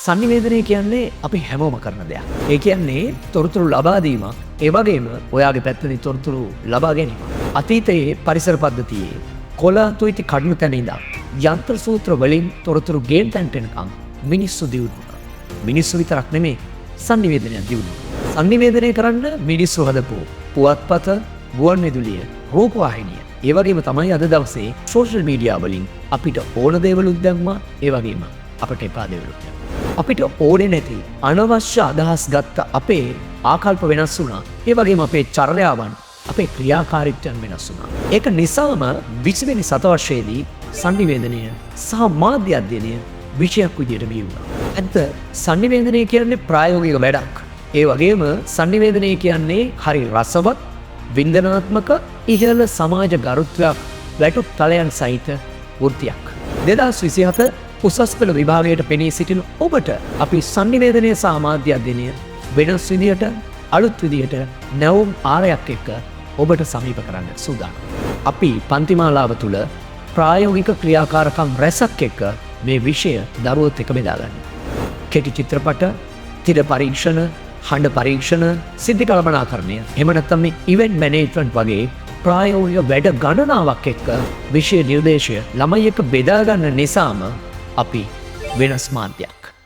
සන්නිවේදනය කියන්නේ අපි හැමෝම කරන දෙයක්. ඒ කියන්නේ තොරතුරු ලබා දීමක්, ඒ වගේම ඔයාගේ පැත්තෙන් තොරතුරු ලබා ගැනීම. අතීතයේ පරිසර පද්ධතියේ කොළ අතු ඉති කඩනු තැන ඉඳන් යන්ත්‍ර සූත්‍ර වලින් තොරතුරු ගේන තැනට එනකම් මිනිස්සු දියුණු වුණා. මිනිස්සු විතරක් නෙමෙයි, සන්නිවේදනයක් දියුණු වුණා. සන්නිවේදනය කරන්න මිනිස්සු හදපු පුවත්පත, ගුවන් විදුලිය, රූපවාහිනිය, ඒ වගේම තමයි අද දවසේ සෝෂල් මීඩියා වලින් අපිට ඕන දේවලුත් දැම්මා, ඒ වගේම අපට එපා දේවලුත් දැම්මා. අපිට ඕනේ නැති අනවශ්‍ය අදහස් ගත්ත අපේ ආකල්ප වෙනස් වුණා. ඒ වගේම අපේ චර්යාවන්, අපේ ක්‍රියාකාරීත්වයන් වෙනස් වුණා. ඒක නිසාම 20 වෙනි සතවර්ෂයේදී සන්නිවේදනය සහ මාධ්‍ය අධ්‍යයනය විෂයක් විදියට බිහි වුණා. ඇත්ත, සන්නිවේදනය කියන්නේ ප්‍රායෝගික වැඩක්. ඒ වගේම සන්නිවේදනය කියන්නේ හරි රසවත්, වින්දනාත්මක, ඉහළ සමාජ ගරුත්වයක් වැටුප් තලයන් සහිත වෘත්තියක්. 2027 උසස් පෙළ විභාගයට පෙනී සිටින ඔබට අපි සන්නිවේදනය සහ මාධ්‍ය අධ්‍යයනය වෙනස් විදියට, අලුත් විදියට, නැවුම් ආරයක් එක්ක ඔබට සමීප කරන්න සූදානම්. අපි පන්තිමාලාව තුළ ප්‍රායෝගික ක්‍රියාකාරකම් රැසක් එක්ක මේ විෂය දරුවොත් එක්ක බෙදා ගන්න. කෙටි චිත්‍රපට, තිර පරීක්ෂණ, හඬ පරීක්ෂණ, සිද්ධි කළමනාකරණය, එහෙම නැත්නම් මේ ඉවෙන්ට් මැනේජ්මන්ට් වගේ ප්‍රායෝගික වැඩ ගණනාවක් එක්ක විෂය නිර්දේශය ළමයි එක්ක බෙදා ගන්න නිසාම අපි වෙනස් මාධ්‍යයක්.